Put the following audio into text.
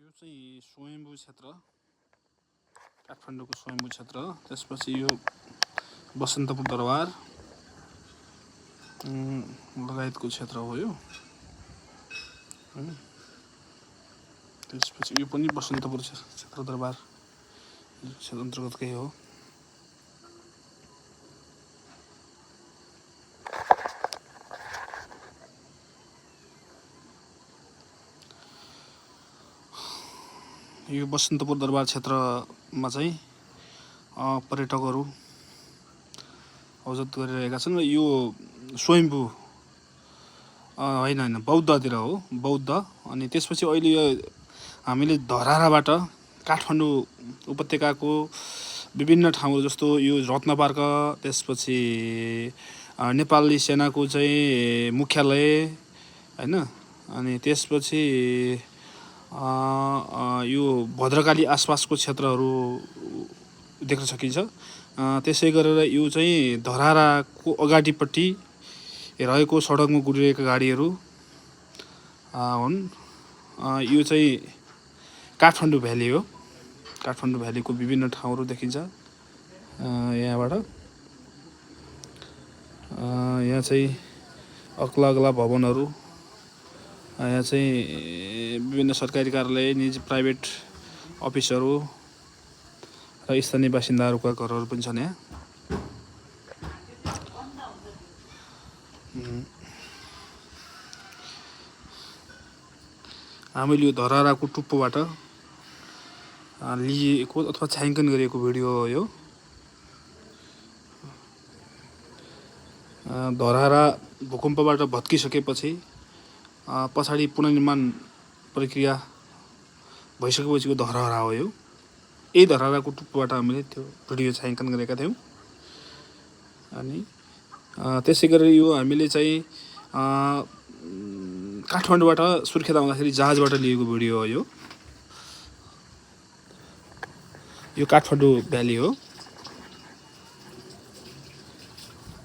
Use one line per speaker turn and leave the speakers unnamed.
यो चाहिँ स्वयम्भू क्षेत्र, काठमाडौँको स्वयम्भू क्षेत्र हो। त्यसपछि यो बसन्तपुर दरबार लगायतको क्षेत्र हो यो। त्यसपछि यो पनि बसन्तपुर क्षेत्र दरबार क्षेत्र अन्तर्गतकै हो। यो बसन्तपुर दरबार क्षेत्रमा चाहिँ पर्यटकहरू अवजत गरिरहेका छन् र यो स्वयम्भू होइन बौद्धतिर हो, बौद्ध। अनि त्यसपछि अहिले यो हामीले धराराबाट काठमाडौँ उपत्यकाको विभिन्न ठाउँहरू जस्तो यो रत्न पार्क, त्यसपछि नेपाली सेनाको चाहिँ मुख्यालय होइन, अनि त्यसपछि यो भद्रकाली आसपासको क्षेत्रहरू देख्न सकिन्छ। त्यसै गरेर यो चाहिँ धराराको अगाडिपट्टि रहेको सडकमा गुडिरहेका गाडीहरू हुन्। यो चाहिँ काठमाडौँ भ्याली हो। काठमाडौँ भ्यालीको विभिन्न ठाउँहरू देखिन्छ यहाँबाट। यहाँ चाहिँ अग्ला अग्ला भवनहरू, यहाँ चाहिँ विभिन्न सरकारी कार्यालय, निजी प्राइभेट अफिसहरू र स्थानीय बासिन्दाहरूका घरहरू पनि छन् यहाँ। हामीले यो धराराको टुप्पोबाट लिएको अथवा छायाङ्कन गरिएको भिडियो हो यो। धरारा भूकम्पबाट भत्किसकेपछि पछाडि पुनर्निर्माण प्रक्रिया भइसकेपछिको धरारा हो यो। यही धराराको टुप्पोबाट हामीले त्यो भिडियो छायाङ्कन गरेका थियौँ। अनि त्यसै गरेर यो हामीले चाहिँ काठमाडौँबाट सुर्खेत आउँदाखेरि जहाजबाट लिएको भिडियो हो यो। यो काठमाडौँ भ्याली हो।